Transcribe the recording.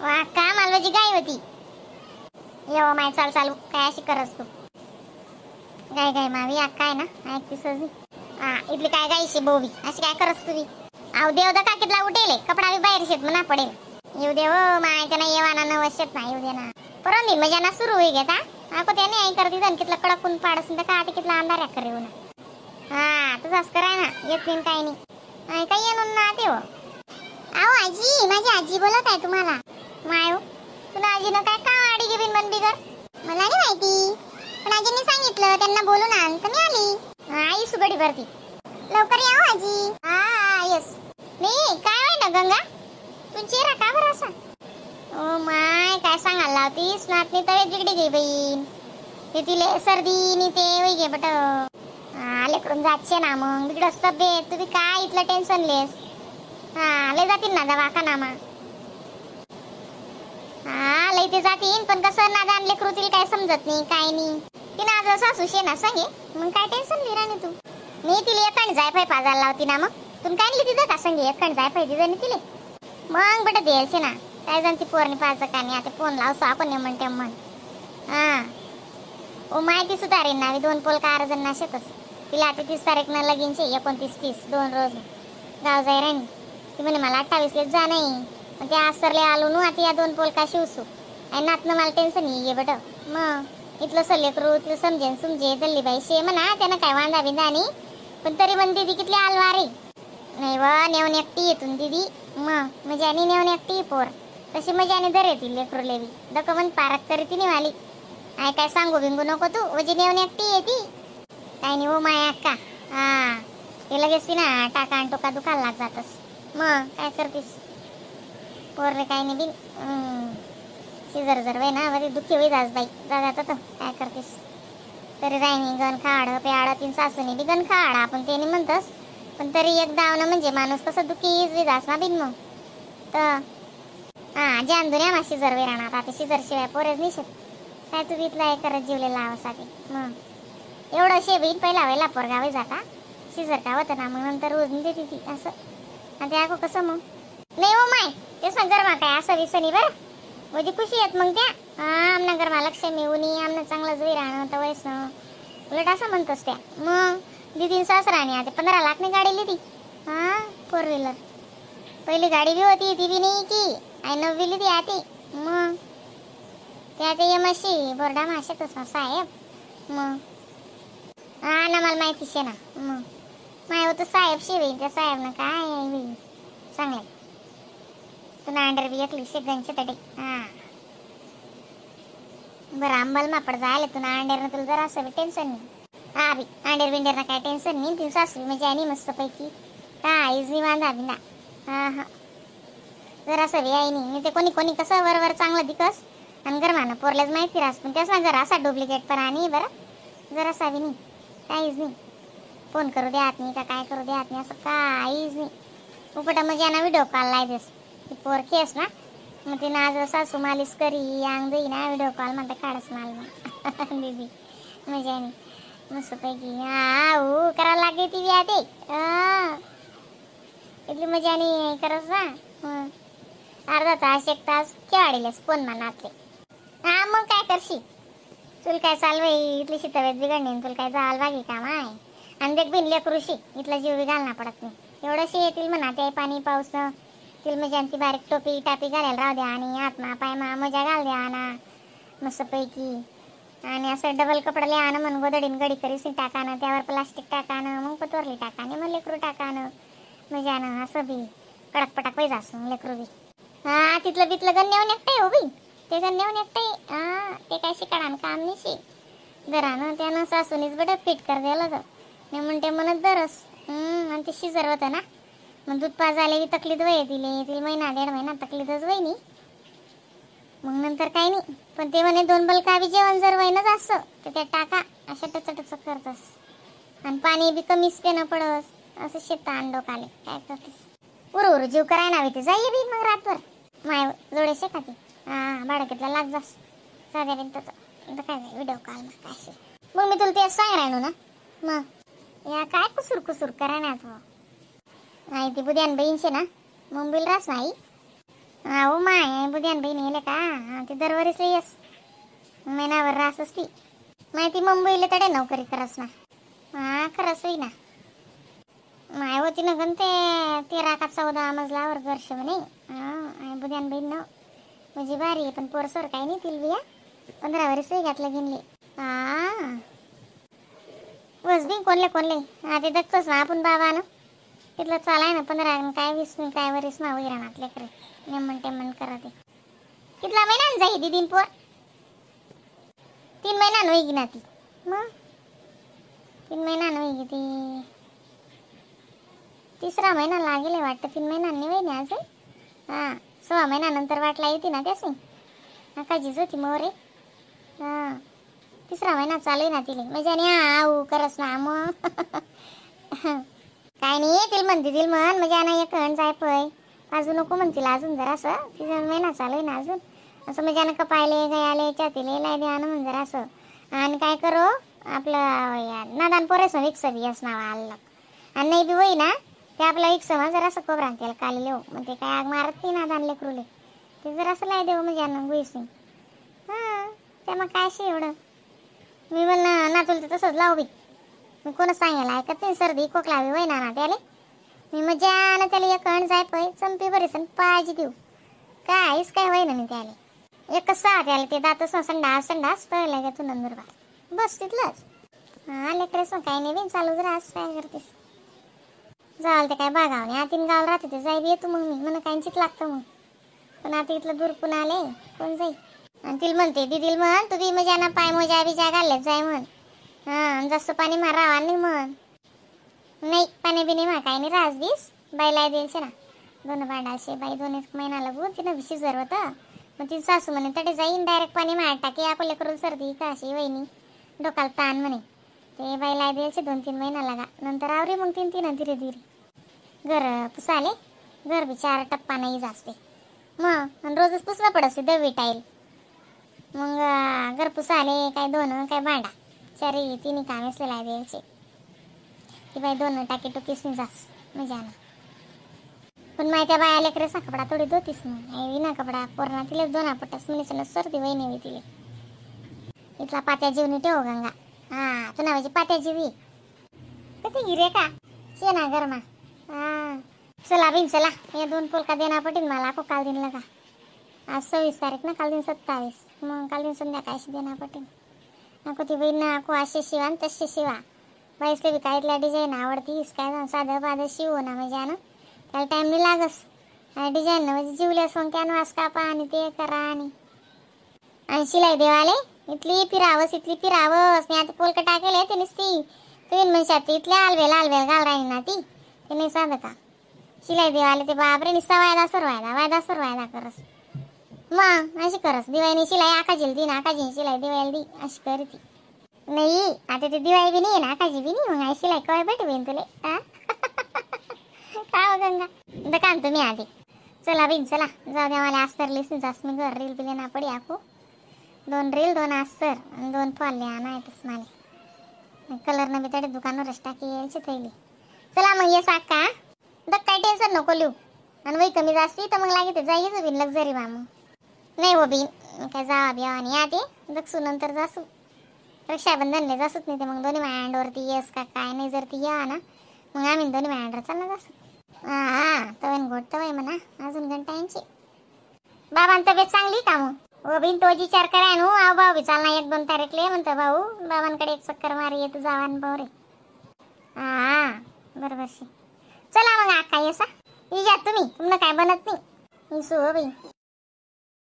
वा का मालवाची गाय होती. येवा माय चाल चालू काय अशी करस तू. गाय गाय मावी अक्का आहे ना ऐकतीस. हा इथली काय गायशी बोवी अशी काय करस तुम्ही. आव देवदा काकीतला उठेले कपडा बी बाहेर शेत म्हणा पडेल. येऊ दे हो माय त्यांना येवाना नवस शेत ना येऊ दे ना. परवा दिन मजा ना सुरू होई घेता ako त्याने आई करती धन कितला कडकून पाडस तर का आता कितला अंधार कर येऊ ना. हा तसंच कराय ना येत नाही काय नाही. आई काय येणून ना ते हो. आओ आजी माझी आजी बोलत आहे तुम्हाला. माय हो तुला आजीनं काय का आडी घेईन मन बिगर मला नाही माहिती पण आजीने सांगितलं त्यांना बोलून आण तर मी आली. आई सुगडी भरती लवकर या हो आजी. हा येस मी काय होय ना गंगा तू चेहरा का बरं असा. ओ my काय सांगायला लावतीस नातनी तब्येत बिगडी गई बहीण ते तिले सर्दी नी ते होई गे बट आलेकडून जातशे ना मग बिगडस तब्येत. तुम्ही काय इथलं टेन्शन लेस. हा लय जातील ना दवाखाना मा. हा लय ते जातील पण कसं ना जाण लेकरू तिला काय समजत नाही काय नाही. तिनं आज सासू शे ना सांगे मग काय टेन्शन लिहि राणी तू. मी तिला एकाण जायफाय पाजायला लावती ना मग तुम्ही काय आणली तिथं का संगे एकाण जायफाय तिथं नी तिले मग बट द्यायचे ना काय जाण ती पोरणी पाच का नाही आता फोन लावसो आपण म्हणते म्हण. हा ओ माहिती सुधारेन ना दोन पोल का अर्जन ना शेतस तिला आता 30 तारीख ना लगीनचे 29-30 2 रोज गाव जाय राणी. ती म्हणे मला 28 लेच जा नाही पण ते आसरले आलो नु आता या 2 पोल का शिवसू आणि नातनं मला टेन्शन ये बट मग इथलं सल्ले करू तिला समजेन समजे दल्ली बाई शे म्हणा त्यानं काय वांदा बिंदा नाही पण तरी पण दीदी कितली आलवारी नाही व नेऊन एकटी येतून दीदी मग मजानी नेऊन एकटी पोर तशी मजाने दर येतील लेकरू लेवी दक म्हण पारक तरी तिने वाली I काय सांगू बिंगू नको तू वजी नेऊन एकटी येती काय नाही हो माया अक्का. हा ते लगेच ती ना टाका आणि टोका दुखायला लाग जातस मग काय करतीस पोरले काय नाही बिन शिजर जर वय ना वरी दुखी होई जास बाई जा जात काय करतीस तरी राहिनी गण खाड प्याड तीन सासूनी बी गण खाड आपण त्याने म्हणतस पण तरी एक दावणं म्हणजे माणूस कसं दुखी जास ना बिन मग तर हा जान दुनिया मा शिजर वे राहणार आता शिजर शिवाय पोरेच नाही शेत काय तू इथला हे करत जीवलेला आवासाठी मग एवढं शे बहीण पहिला वेळेला पोरगावे जाता शिजर का होतं ना मग नंतर रोज देते ती असं आणि ते आको कसं मग नाही हो माय ते सांग गरमा काय असं विसनी बरं म्हणजे खुशी येत मग त्या आमना गरमा लक्ष मिळून आमना चांगलं जुई राहणं तर वयस उलट असं म्हणतोस त्या मग दिदीन सासराने आता 15 लाखने गाडी लिहिली. हा 4 व्हीलर पहिली गाडी बी होती ती बी नाही की आई 9 लिहिली आती मग त्या ते मशी बोर्डा माशेतच ना साहेब मग हा ना मला माहिती शे ना मग माय होतं साहेब शे त्या साहेब ना काय चांगलं तू नांडर बी एकली शे गंचे तडे. हा बरं आंबल मापड जायला तू ना अंडेर तुला जरा असं बी टेन्शन नाही. हा बी अंडेर बिंडेर ना काय टेन्शन नाही तिला सासू म्हणजे आणि मस्त पैकी काहीच नाही बांधा बिंदा. हा हा जरासं बी आहे नाही ते कोणी कोणी कसं वरवर चांगलं दिकस आणि गरमानं पोरल्याच माहिती राहस पण त्याच ना जरा असा डुप्लिकेट पण आणि बरं जरासा बी नाही काहीच नाही फोन करू द्यात नाही का काय करू द्यात नाही असं काहीच नाही. उपटा मग ना व्हिडिओ कॉल लायतेस ती पोर खेस ना मग ती नाज सासू मालिश करी अंग देई ना व्हिडिओ कॉल म्हणते काढस माल मग दीदी मजा नाही मस्तपैकी हा हो करायला लागली ती बी आते इथली मजा नाही करस ना अर्धा तास 1 तास खेळाडीलेस फोन मा नातले. हा मग काय करशी तुला काय चालवाई इथलीशी तब्येत बिघडणी तुला काय जाल बाकी काम आहे आणि देख बिन लेकरूशी इथला जीव बी घालना पडत नाही एवढंशी येतील म्हणा ते पाणी पाऊस तिला मजा ती बारीक टोपी टापी घालायला राहू द्या आणि आत्मा पायमा मजा घाल द्या ना मस्तपैकी आणि असं डबल कपडा लिहा ना म्हण गोदडीन गडी करीसी टाकानं त्यावर प्लास्टिक टाकानं मग पतोरली टाकाने मग लेकरू टाकानं मजा ना असं बी कडक पटाक पाहिजे असं लेकरू बी. हा तिथलं बिथलं गण नेऊन एकटं हो बी ते गण नेऊन एकटं हा ते काय शिकाडान काम नाही शे घरानं त्यानं सासूनीच बट फिट कर द्यायला तर नाही म्हणते म्हणत दरस. आणि ते शिजर होतं ना मग दूध पाजायला बी तकलीफ वय तिले तिला महिना 1.5 महिना तकलीफच वय नाही मग नंतर काही नाही पण ते म्हणे 2 बलका बी जेवण जर वय ना जास्त तर त्या टाका अशा टचटच करतस आणि पाणी बी कमीच पेनं पडस असं शेता अंडोकाले काय करतेस उरू उरू जीव कराय ना ते जाई बी मग रातभर माय जोडे शेकाती. हा भाडं लाग जास साध्या बिन तसं काय व्हिडिओ कॉल मग काय मग मी तुला ते सांग राहिलो ना मग या काय कुसूर कुसूर करा ना तू नाही ती बुद्यान बहीणशे ना मुंबईला रास नाही. हा हो माय बुद्यान बहीण येले का. हा ते दरवरीच येस महिनाभर रासच ती माहिती मुंबईला तडे नोकरी करस ना. हा खरंच होई ना माय होती ना गण ते 13 का 14 मजलावर घरशे म्हणे. हा बुद्यान बहीण ना म्हणजे भारी आहे पण पोरसोर काही नाही तिल बिया 15 वर्ष घातलं घेणले. हा बस बी कोणले कोणले हा ते दखतोच ना आपण बाबा ना तिथलं चालाय ना 15 काय 20 काय वरीस ना वैरा नातले करे नेमन टेमन करत. कितला महिना जाई दीदीन पोर 3 महिना होई ना ती मग 3 महिना होई ती 3रा महिना लागेल वाटतं. 3 महिना नाही होई ना अजून. हां 6 महिना नंतर वाटला येते ना त्यासी काजीच होती मोरे. हां 3रा महिना चालू आहे ना तिले म्हणजे आणि आऊ करस ना मग काय नाही तिला म्हणते तिला म्हण म्हणजे ना एक जाय पय अजून नको म्हणतील अजून जरासं तिचा महिना चालू आहे ना अजून असं म्हणजे ना कपायले गयाले छातीले लाय द्या ना म्हण जरासं. आणि काय करो आपलं नादान पोरेस विक्स बी असं नाव आलं आणि नाही बी होई ना ते आपलं विक्स मा जरासं खोबरा त्याला काली लेऊ मग ते काय आग मारत नाही नादान लेकरूले ते जरासं लाय देऊ म्हणजे ना गुईस नाही. हां त्या मग काय अशी एवढं मी म्हणलं ना तुला तर तसंच लावू बी मी कोणच सांगायला ऐकत नाही. सर्दी खोकला बी होईना ना त्याले मी मजा ना त्याला एक कण जाय पय चंपी बरीस पाहिजे देऊ काहीच काय होईना मी त्याले एक सहा त्याला ते दातच संडास संडास पळला गे तू नंदुरबार बस तिथलंच. हा लेकरेस मग काही नाही बी चालूच राहस काय करतेस जाल ते काय बागाव नाही 3 गाव राहते ते जाय बी येतो मग मी मला काहींचीच लागतं मग पण आता इथलं दूर पण आले कोण जाई. आणि तिला म्हणते दिदीला म्हण तू बी मजा ना पाय मोजा बिजा घालले जाय म्हण. हां जास्त पाणी मारावा नाही म्हण नाही पाणी बिणी मा काय नाही रास बीस बाईला द्यायचे ना 2 भांडाशे बाई 2 1 महिना लागू तिनं बी शिजर होतं मग ती सासू म्हणे तडे जाईन डायरेक्ट पाणी मार टाकी अकोले करून सर्दी काशी वहिनी डोकाला ताण म्हणे ते बाईला द्यायचे 2-3 महिना लागा नंतर आवरी मग 3-3 धीरे धीरे घर पुसाले घर बी 4 टप्पा नाही जास्ते मग आणि रोजच पुसणं पडत दवी टाईल मग घर पुसाले काय 2 काय भांडा 4-3 कामेच लाय द्यायचे ती बाई 2 टाकी टुकीस नाही जास मजा ना. पण माहिती बाया लेकरेसा कपडा थोडी धुतीस ना विना कपडा पोरणा तिले 2 पटस म्हणजे सर्दी वहिनी होई तिले इथला पात्या जीवनी ठेव गंगा. हा तू नावाची पात्या जीवी कधी गिरे का शेना गरमा. हा चला बिन चला या 2 पोलका देना पटीन मला को काल दिन लगा आज 26 तारीख ना काल दिन 27 मग काल दिन संध्याकाळशी देना पटीन नको ती बहीण ना को असे शिवा आणि तसे शिवा बाईसले बी काय इथल्या डिझाईन आवडतीस काय साधं बाधं शिवू ना म्हणजे ना त्याला टाईम नाही लागस आणि डिझाईन ना म्हणजे जिवले असं कॅनव्हास कापा आणि ते करा आणि आणि शिलाई देवाले इथली फिरावस इथली फिरावस नाही आता पोलकं टाकेल ते नुसती तुम्ही म्हणशात इथल्या आलवेल आलवेल घाल राहील ना ती ते नाही साधं का शिलाई देवाले ते बापरे नुसता वायदा सर वायदा वायदा सर वायदा करस मग अशी करस दिवाळीने शिलाई आकाजीला दी ना आकाजीने शिलाई दिवाळीला दी अशी करती नाही आता ते दिवाळी बी नाही ना आकाजी बी नाही मग आई शिलाई कवाय भेटू बहीण तुले. हा का हो गंगा दकान तुम्ही आधी चला बिन चला जाऊ द्या मला अस्तर लिस जास मी घर रील बिले ना पडी आखू 2 रील 2 अस्तर आणि 2 फॉल आणायतच मला कलर न बी तडे दुकानावरच टाकी यायची थैली. चला मग ये साका दक काय टेन्शन नको लिहू आणि वही कमी जास्ती तर मग लागे ते जाईच बिन लक्झरी बा मग नाही हो बिन काय जावा बिवा आणि या ते दक्षू नंतर जासू रक्षाबंधनले जासूच नाही ते मग दोन्ही मायांडवरती येस का काय नाही जर ती या ना मग आम्ही दोन्ही मायांडवर चालला जासू. हा हा तवयन घोट तवय म्हणा अजून घंटांची बाबां तब्येत चांगली का मग हो बिन तो विचार कराय नो आव भाऊ बी चालना 1-2 तारीखले म्हणतो भाऊ बाबांकडे एक चक्कर मारी येतो जावान भाऊ रे. हा बरोबर चला मग आका येसा इजा तुम्ही तुम्हाला काय बनत नाही इसू हो बाई.